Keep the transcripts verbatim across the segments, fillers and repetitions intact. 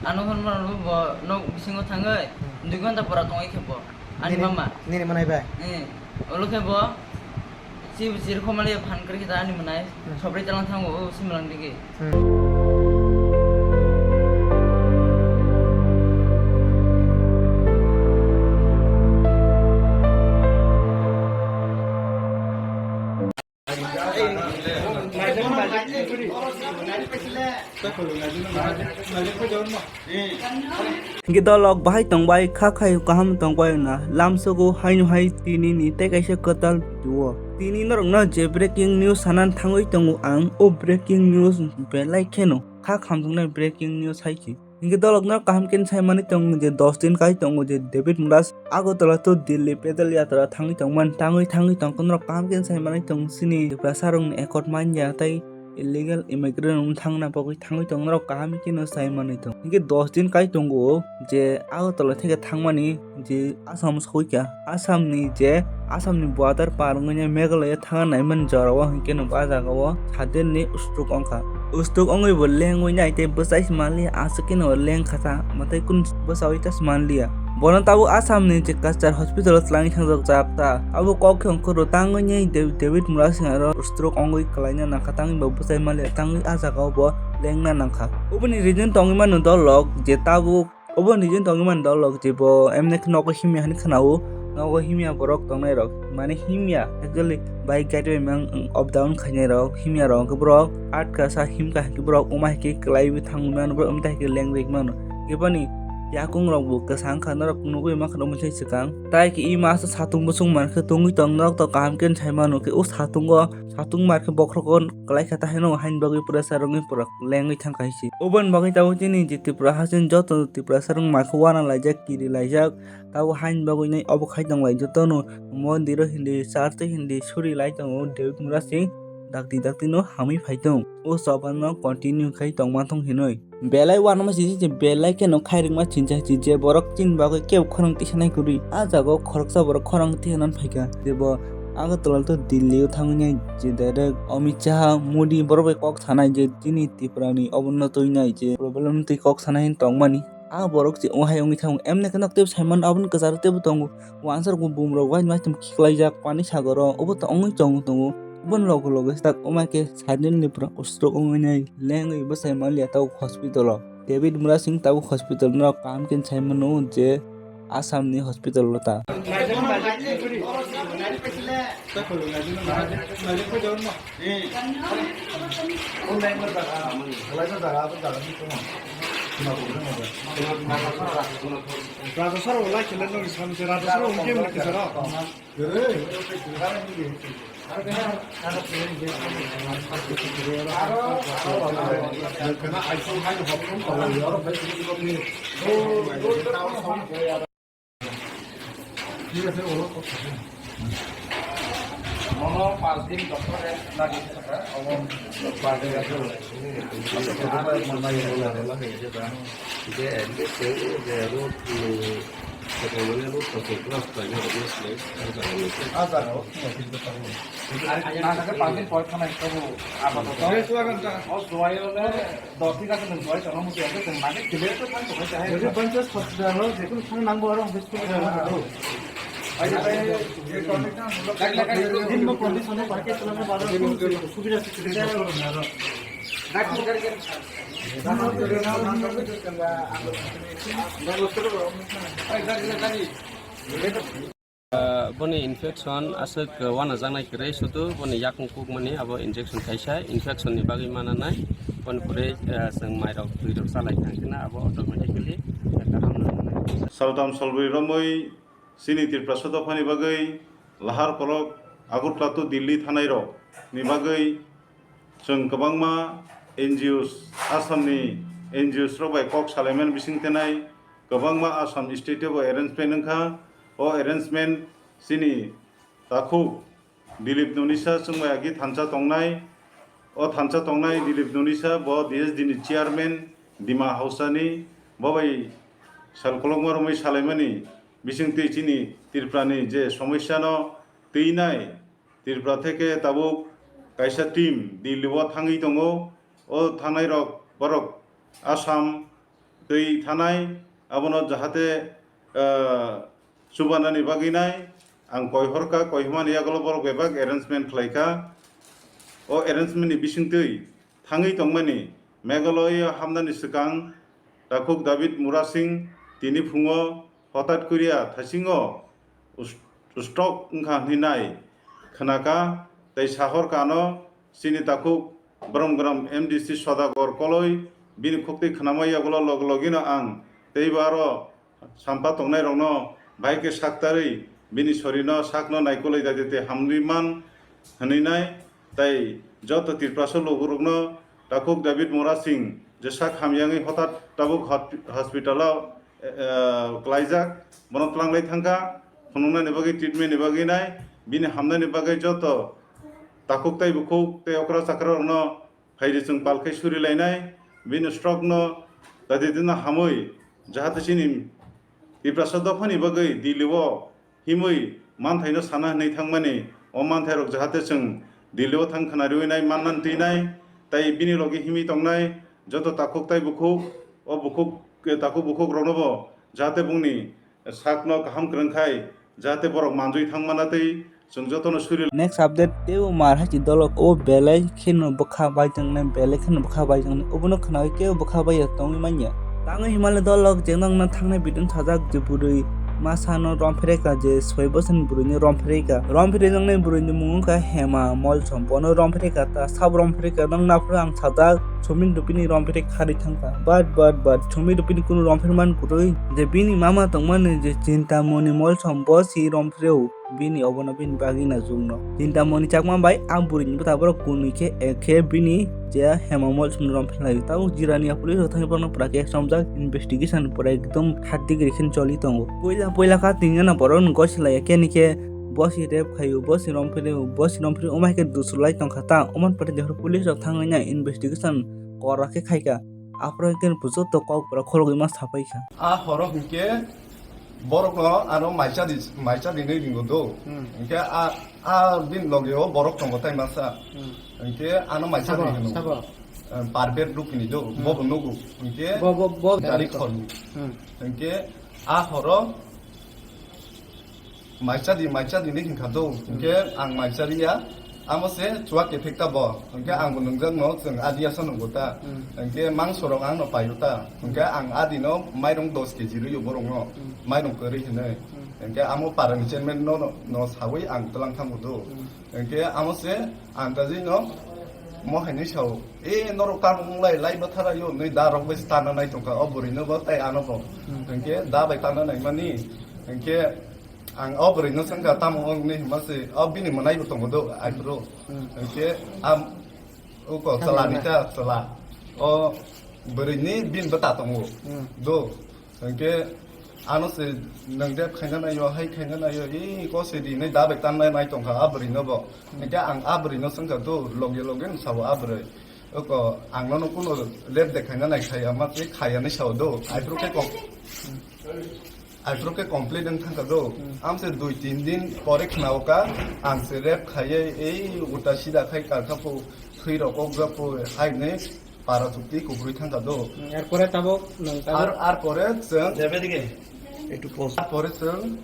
Ano hwn mano bo nok bisingo thangwi Hmm. dui ghonta pora tongwi khe bo. Ani Nini, mama. Nini manai bai? Eh, olo khe bo. Si bo sir khomali phan kri kita ani manai. Hmm. Sobri talang thango o simalang digi. Hmm. Hingke dolok bahai tongbai, kha khai kaham tongbai na, lamsogo haino hai tini ni tei kaisa kwtal tuo. Tini norokno je breaking news sanan thangwi tongo ang, o breaking news belai kheno kha khamjaknai breaking news hai se. Hingke dolokno kaham khe sai manwi tongo je dos din kai tongo je David Murad Agartala to Delhi pedal yatra thangwi tongmani, thangwi thangwi tongkhe norok kaham khe sai manwi tongo chini Tiprasa rokni accord manya tei illegal immigrant rok thangna bagwi thangwi tong norok kaham khe no sai manwi tong. Hingke dos din kai tongo je Agartala theke thangmani je Assam sokoi kha. Assam ni je Assam ni border par wngwi Meghalaya thangna naimani jora o hingke no ah jaga o sadir ni stroke wngkha. Stroke wngwi bo lengwi nai tei bwsai se manliya, aswk khe no leng kha ta, mwtai kunu bwsaui ta se manliya. Bono tabuk Assam ni je Cachar hospital o twlangwi thangjak jak ta. Abo kok khe wngkhe ro tangwi nai De-, David Murad Singh aro stroke wngwi kwlaina nangkha, tangwi bo bwsai manliya, tangwi ah jaga o bo lengna nangkha. Oboni reason tongwi mano dolok je tabuk Obo ni jin tongwi mani dolok je bo emne khe nogo himya hinwi khwnao, nogo himya borok tongnai rok, mane himya actually bike gari bai mang up down khainai rok, himya rok hwnkhe borok atka sa himkha hwnkhe borok wma hai khe kwlaiwi thangwi mano, borok wmtai hai khe lengwi mano. Hwnkhe boni yakung rok bo kwsa wngkha, norok nugwi mankha omo se swkang. Tai khe i masa satung bwswng mankhe tongwi tong norok to kaham khe sai mano khe o satungo Satung mar khe bokhrogo kwlai kha, ta haino haini bagwi pura sa rwngwi pura lengwi thang kha hai se. Oboni bagwi tabuk chini je Tripura hasteni joto Tiprasa rok mar khe uana laijak, kiri laijak, tabuk haini bagwi nai obo khai tong lai jotono mondiro hindi, church o hindi suri lai tongo, David Murad Singh dakti dakti no hamwi phai tong. O choba no continue khai tong man thong hinwi. Belai uanama sijak je belai kheno khairokma sincha si je borok chini bagwi kebo khorang tisanai kwrwi. A jaga o khoroksa borok khorang tisanani phaikha je bo Agartala to Delhi o thangwi nai je direct Amit Shah, Modi borok bai kok sanai je chini Tripura ni obo no twi nai je problem no twi kok sanai hin tongmani. A borok se o hai wngwi thango emne khe nok tebo sai mano aboni kwcharo tebo tongo. Uansuk bo bumrok bai maitum khiklaijak pani sagoro obo to wngwi chong tongo. Oboni loge loge tak wngma khe sadin ni pura stroke wngwi nai lengwi bwsai manliya tabuk hospital o. David Murad Singh tabuk hospital no kaham khe sai mano je Assam ni hospital o ta. Raja sir, wala kila no, Raja sir, wala kila no. Mono pas din doctor lagi saka, obo pas din. Nang khe pas din pore thanai tobo apatot. O juai ole dos din age nwng juai tono muti age, nwng mane kile to thang tongo jahai. Jadi panchayat hospital o jekun thang nangbo aro hwnkhe school thang nangbo. Din mo condition o bahai khe swlangma baro subida se subida. Boni infection aswk uanajaknai kwrwi, sudu boni yakung kukmani abo injection kaisa infection ni bagwi mananai, boni pore, ah, chwng mairok twirok chalai thang kheno abo automatically kaham nang. Saltham salbrwi romwi chini Tripura sodophani bagwi lahar kolok Agartala to Delhi thanai rok ni bagwi chwng kwbangma N G Os, Assam ni N G Os rok bai kok salaimani bising tenai kwbangma Assam state o bo arrangement wngkha. O arrangement chini takhuk Dilip Nunisa chwngbai agi thansa tongnai. O thansa tongnai Dilip Nunisa bo D S D ni chairman Dima Hausa ni, bo bai sal kolokma romwi salaimani bisingtwi chini Tripura ni je somosya no twinai Tripura theke tabuk kaisa team Delhi o thangwi tongo. O thangnai rok borok Assam, twi thanai, abono jahate, ah, chubanani bagwi nai ang koi horkha, koi hwnmani yagulo borok bebak arrangement khlaikha. O arrangement ni bisingtwi thangwi tongmani Meghalaya hamnani swkang takhuk David Murasing tini phungo hotat koriya thaisingo us-, stroke wngkha hwnwi nai khnakha tei sahorkha ano chini takhuk brom brom M D C Sodagar Koloi bini khuktwi khnama yagulo log logino ang teibo aro sampa tongnairokno bahai khe saktarwi bini sorino sakno naikolwi dadi tei hamrwi man hwnwi nai. Tei joto Tiprasa lukurokno takhuk David Murasing je sak hamyangwi hotat tabuk hot-, hospital-o, eh, eh, klaijak, bono tlanglai thangkha, phunuknani bagwi, treatment-ni bagwi nai, bini hamnani bagwi joto takhuk tei bukhuk tei okra chakrarokno phaidi chwng pal khai suri lainai, bini stroke no dadi dino hamwi, jahate chini Tiprasa dophani bagwi Delhi o himwi manthaino sana hwnwi thangmani, o manthairok jahate chwng Delhi o thang khna riwi nai, mannan twi nai, tai bini logi himwi tongnai joto takhuk tai bukhuk, o bukhuk, takhuk bukhuk roknobo jahate bongni sakno kaham kwrwng khai, jahate borok manjui thang mana tei chwng jotono suri. Next update, teibo mar hai si dolok o belai kheno bwkha bai tongnai, belai kheno bwkha bai tongnai, obono khnaui kebo bwkha bai ya tongwi manya. Tangwi himale dolok je nokna thangnai bidin sajak je bwrwi masa no rom phereka, je soi bosoni bwrwi ni rom phereka, rom phere noknai bwrwi ni mung wngkha Hema Molsom, bono rom phereka ta sab rom phereka, nokna phuru ang sajak Sumit Rupini rom phere khari thangkha. But, but, but, Sumit Rupini kunu rom pherman kwrwi. Je bini mama tongmani je Chintamoni Molsom, bo si rom phereo. Bini obono bini bagwi na jungno. Chintamoni chakma bai ang bwrwini bwta borok kunui khe, eh, khe bini je Hema Molsom rom pherlaio. Tabuk Jirania police rok thangwi borokno pura khe somjak, investigation pura ekdom third degree khe choli tongo. Puila, puila kha tingna na borokno gosilaiya khe ni khe bo si rape khaio, bo si rom phereo, bo si rom phereo, omo hai khe dusulai tongkha ta, omo pore jephru police rok thangwi na investigation kora khe khaikha. Aphuru hwnkhe bo joto kok pura khulugwi ma sapai kha. A horo hwnkhe borokno ano maisa di, maisa dinwi ringo do. Hmm. Hwnkhe a, a bini loge o borok tongo tai masa. Hmm. Hwnkhe ano maisa Sabo, di hwno. Sabo. Eh, Parbet Rupini do, Hmm. Bobo nugo. Hwnkhe Bo, bo, bo, Dari bo. Khorni. Hmm. Hwnkhe a horo Maisa di, maisa di ni hinkha do. Hmm. Hwnkhe ang maisa riya, amo se chuak kephek ta bo. Hwnkhe ang bo nungjakno chwng adi asa nungbo ta. Hmm. Hwnkhe mangso rok ang no paio ta. Hwnkhe ang adi no mairung dos keji rwio borok no. Hmm. Mairung kwrwi hinwi. Hmm. Hwnkhe amo para ni chairman no, no, no sawi ang twlang thango do. Hmm. Hwnkhe amo se ang ta jino mo hai ni sao. E norok tamo wng lai, lai bwthara yo, nui da rok bai se tana nai tongkha. O bwrwi no bo tai ano bo. Hmm. Hwnkhe da bai tana nai mani. Hwnkhe Ang o bwrwino swngkha, tamo wng nini hwnma se, o bini mwnaibo tongo do, aibro. Hmm. Hwnkhe am-, uko Tamo chwla wng ni na. Ta chwla. O bwrwini bini bwta tongo. Hmm. Do. Hwnkhe ano se nwng rep khaina naio, hai khaina naio, i ko se di hinwi da bai tanna nai tongkha a bwrwino bo. Hmm. Hwnkhe ang a bwrwino swngkha do, loge loge no sao a bwrwi. Uko ang nono kuno rep de khaina nai khaiya ma se khaiya ni sao do. Aibro khe kok. Hmm. Aphuru khe complete wng thangkha do. Hmm. Amse dui tin din pore khnaoka, ang se rep khaiye, ei ulta sida khai kalkha po, thwi rok okjak po, hai ne para chukti kubrwi thangkha do. Hmm, er pore tabok, nwng tabok. Ar, ar pore chwng, Jebe dige. Ektu pause. Ar pore chwng,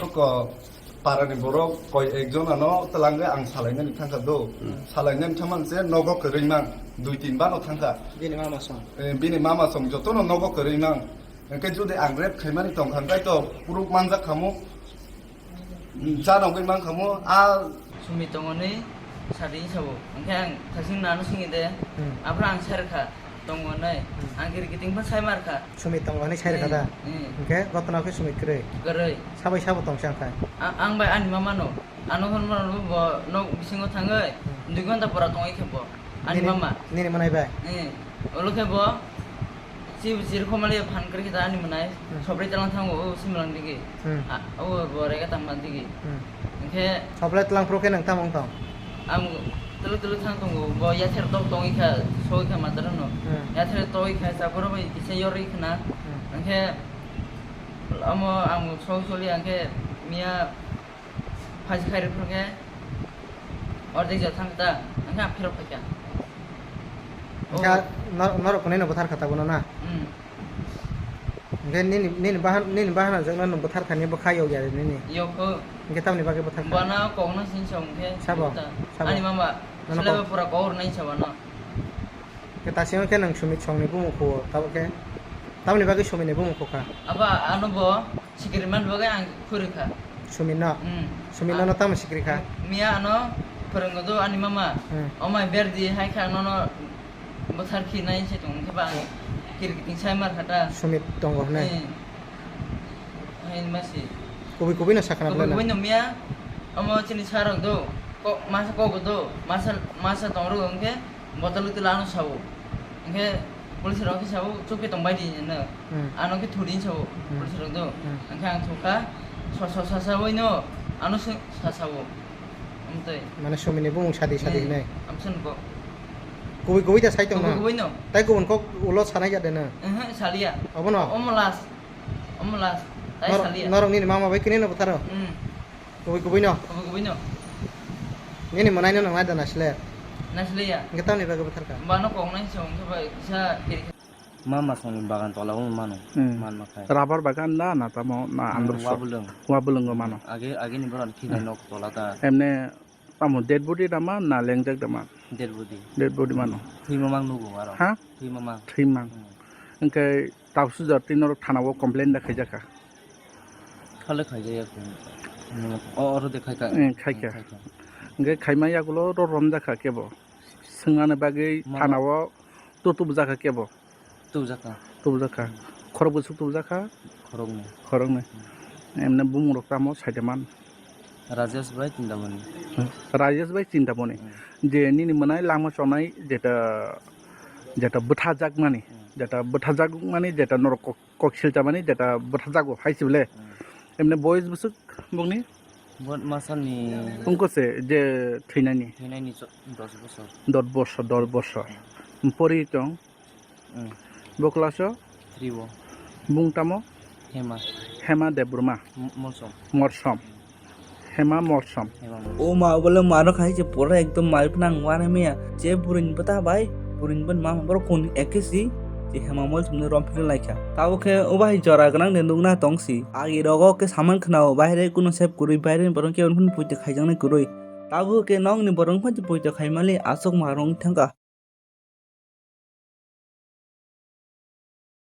oko para ni borok koi ek jona no twlang ang salainani thangkha do. Hmm. Salainani thangma se nogo kwrwi mang, dui tin bano thangkha. Bini mama song. Eh, bini mama song jotono nogo kwrwi mang. Hwnkhe jodi ang rep khaimani tongkha, hwnkhe to proof manjak khamu, chanogwi mankhamu, a Sumi tongoni sadi sabo. Hwnkhe ang thasing nano singi de, Hmm. Aphuru ang sai rwkha, tongo nai. Hmm. Ang kiri kiting pha sai markha. Sumi tongo hwnwi sai rwkha da? Hmm, hmm. Hwnkhe gotno khe Sumi kwrwi? Kwrwi. Sabai sabo tongsa wngkha? A-, ang bai ani mama no. Ano hwnmano bo nok bisingo thangwi, Hmm. dui ghonta pora tongwi khe bo. Ani Nini, mama. Nini manai bai? Eh, olo khe bo, si, si rwkho mali phan kwrwi khe ta ani manai, Hmm. Sobri talang thango, o Simlang digi. Hmm. A, o bo rega tangma digi. Hmm. Hwnkhe Sobri talang phuru khe nang tamo wng tong? Ang tulu tulu thang tongo, bo yather tok tongwi kha, soi kha matar no. Hmm. Yather tongwi kha, chaporo bai kisa yorwi khna. Hmm. Hwnkhe amo ang soi soli hwnkhe miya Phaisi khairok phuru khe ordek jora thang kha ta, hwnkhe ang phirok phai kha. Hwnkhe Oh. nor-, norok kwnwi no bwthar kha ta bono na? Hmm. Hwnkhe nini, nini bahan, nini bahanajwkno nwng bwthar thani bwkha yokya nini? Yokho. Hwnkhe tamni bagwi bwthar kha? Bana kokno sini sa hwnkhe. Sabo? Sabo? Ani mama. Nono silaibo kok- pura kok rwnai sa bana. Hwnkhe tasingno khe nwng Sumit songni bumung khuo, tabuk khe? Tamni bagwi Sumitni bumung khukha? Abo ano bo sikiri man bagwi ang khurikha. Sumitno? Hmm. Sumitno no tamo sikiri kha? Miya ano phwrwngdo ani mama. Hmm. Omai berdi hai kha nono. Bwthar khinai se tong khe ba ang kiri kiting sai mar kha ta. Sumit tongo hwnwi? Eh. Hai ma se. Kubui kubui no sakha na kubui kubui no miya. Omo chini sir rok do. Ko masa kok do. Masa, masa tong rok hwnkhe bottle tula ano sao. Hwnkhe police rok khe sao chukhe tong bai di hino. Hmm. Ano khe thudi sao. Hmm. Police rok do. Hmm. Hwnkhe ang thukha. So, so, sa, sa, oi no. Ano se, sa, sao. Amtwi. Mane Sumitni bumung sadi sadi hinai. Amswn ko. Kubui kubui da sai tong na? Kubui kubui no. Tai kubun kok ulo sanai ya de na? Ehe, salia. Obo no? Omo last. Omo last. Tai salia. Norok nini mama bai kini no bwtharo? Hmm. Kubui kubui no? Kubui kubui no. Nini mwnai no nang nai da nasle? Nasle ya. Hwnkhe tamni bagwi bwthar kha? Bano kok nai se hwnkhe bai kisa kiri. Ma masongni bagan tola o mano, hmm, manma khai. Rubber bagan da na tamo na, hmm, andro so? Wabulung. Wabulungo mano. Age, ageni boron khina, hmm, nok tola ta. Emne tamo dead body da man na lengjak da man? Dead body. Dead body mano. Thwi mamang nugo aro. Ha? Thwi mamang. Thwi mang. Hmm. Hwnkhe tausu jor twi norok thana o complain da khaijak kha? Khale khaijak ya. Hmm. O, oro de khaika. Hmm, khaika. Hmm, khaika. Hwnkhe khaima yagulo ro romjak kha kebo. Swngnani bagwi mama thana o to tubujak kha kebo. Tubujak kha. Tubujak kha. Hmm. Khorok bwswk tubujak kha? Khoroknwi. Khoroknwi. Hmm. Emne bumung rok tamo saide man? Rajesh bai Chintamoni. Rajesh bai Chintamoni. Hmm. Je nini mwnai langma chonai jeta, jeta bwthajak mani, hmm, jeta bwthajak mani jeta norok kok, kok silcha mani jeta bwthajago hai se bwle. Hmm. Emne boyes bwswk bongni? Bo masani. Wngkose je thwinani? Thwinani cho-, dos bosor. Dos bosor, dos bosor. Hmm. Pori tong? Mm. Bo class o? Three o. Bung tamo? Hema. Hema Debbarma. M-, Molsom. Morsom. Hema Morsom. Hema Molsom. O ma, obole maro khai je pura ekdom mari phnang wana meya. Je burin bata bai, burin ban mama borok kun ekesi, je Hema Molsom ni rom philai laikha. Tabo khe o bahai jora gwnang de nukna tongsi. Agi rogo khe saman khna o, bahai re kuno sep kwrwi, bahai re borok khe unkhun puito khaijaknai kwrwi. Tabo khe nokni borok phan puito khaimali aswk ma rong thangkha.